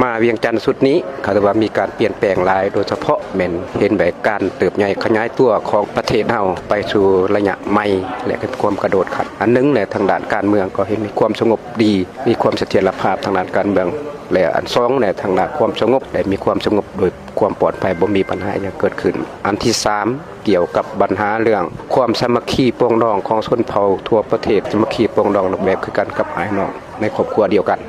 ມາວຽງຈັນຊຸດນີ້ ເຂົາຖືວ່າມີການປ່ຽນແປງຫຼາຍ ໂດຍສະເພາະແມ່ນເຫັນແບບການເຕີບໃຫຍ່ຂະຫຍາຍຕົວຂອງປະເທດເຮົາໄປສູ່ໄລຍະໃໝ່ ແລະ ເປັນຄວາມກະໂດດຂັ້ນອັນໜຶ່ງ. ແລະ ທາງດ້ານການເມືອງກໍເຫັນມີຄວາມສະຫງົບດີ ມີຄວາມສະຖຽນລະພາບທາງດ້ານການເມືອງ ແລະ ອັນສອງ ແລະ ທາງດ້ານຄວາມສະຫງົບ ແລະ ມີຄວາມສະຫງົບໂດຍຄວາມປອດໄພ ບໍ່ມີບັນຫາຫຍັງເກີດຂຶ້ນ. ອັນທີສາມ ກ່ຽວກັບບັນຫາເລື່ອງຄວາມສາມັກຄີປອງດອງຂອງຊົນເຜົ່າທົ່ວປະເທດ ສາມັກຄີປອງດອງແບບຄືກັນກັບອ້າຍນ້ອງໃນຄອບຄົວດຽວກັນ.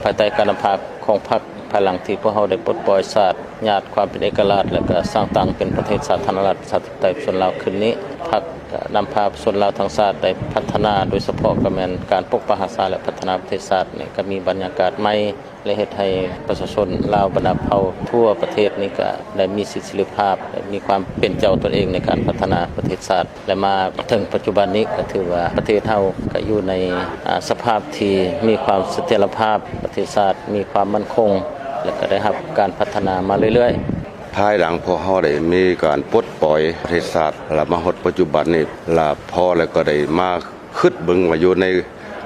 ພາຍໃຕ້ການນຳພາຂອງພັກ ພາຍຫຼັງທີ່ພວກເຮົາໄດ້ປົດປ່ອຍຊາດ ຍາດຄວາມເປັນເອກະລາດ ແລະ ກະສ້າງຕັ້ງເປັນປະເທດສາທາລະນະລັດ ປະຊາທິປະໄຕ ປະຊາຊົນລາວ ຄືນນີ້ ພັກນຳພາປະຊາຊົນລາວທັງຊາດໄດ້ພັດທະນາ ໂດຍສະເພາະກະແມ່ນການປົກປັກຮັກສາ ແລະ ພັດທະນາປະເທດຊາດນີ້ ກະມີບັນຍາກາດໃໝ່ ແລະ ເຮັດໃຫ້ປະຊາຊົນລາວບັນດາເຜົ່າທົ່ວປະເທດນີ້ ກະໄດ້ມີສິດເສລີພາບ ແລະ ມີຄວາມເປັນເຈົ້າຕົນເອງໃນການພັດທະນາປະເທດຊາດ ແລະ ມາເຖິງປັດຈຸບັນນີ້ ກະຖືວ່າປະເທດເຮົາກະຢູ່ໃນ ອາ ສະພາບທີ່ມີຄວາມສະຖຽນລະພາບ, ປະເທດຊາດມີຄວາມໝັ້ນຄົງ ແລະ ກະໄດ້ຮັບການພັດທະນາມາເລື້ອຍໆ. ພາຍຫຼັງພວກເຮົາໄດ້ມີການປົດປ່ອຍປະເທດຊາດ ລະມາຮອດປັດຈຸບັນນີ້ ລະພໍ ແລະ ກະໄດ້ມາຄຶດເບິ່ງວ່າຢູ່ໃນ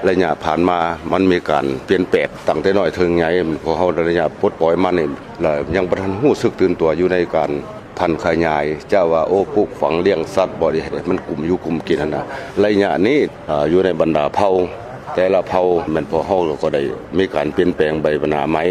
ໄລຍະຜ່ານມາ ມັນມີການປ່ຽນແປງຕັ້ງແຕ່ນ້ອຍເຖິງໃຫຍ່. ພວກເຮົາໄລຍະປົດປ່ອຍມານີ້ ລະຍັງບໍ່ທັນຮູ້ສຶກຕື່ນຕົວຢູ່ໃນການຜັນຂະຫຍາຍ ຈະວ່າ ໂອ້ ປູກຝັງລ້ຽງສັດບໍ ເຮັດໃຫ້ມັນກຸ້ມຢູ່ກຸ້ມກິນຫັ້ນນະ. ໄລຍະນີ້ ອາ ຢູ່ໃນບັນດາເຜົ່າ ແຕ່ລະເຜົ່າ ແມ່ນພວກເຮົາກະໄດ້ມີການປ່ຽນແປງໄປບັນດາໃໝ່.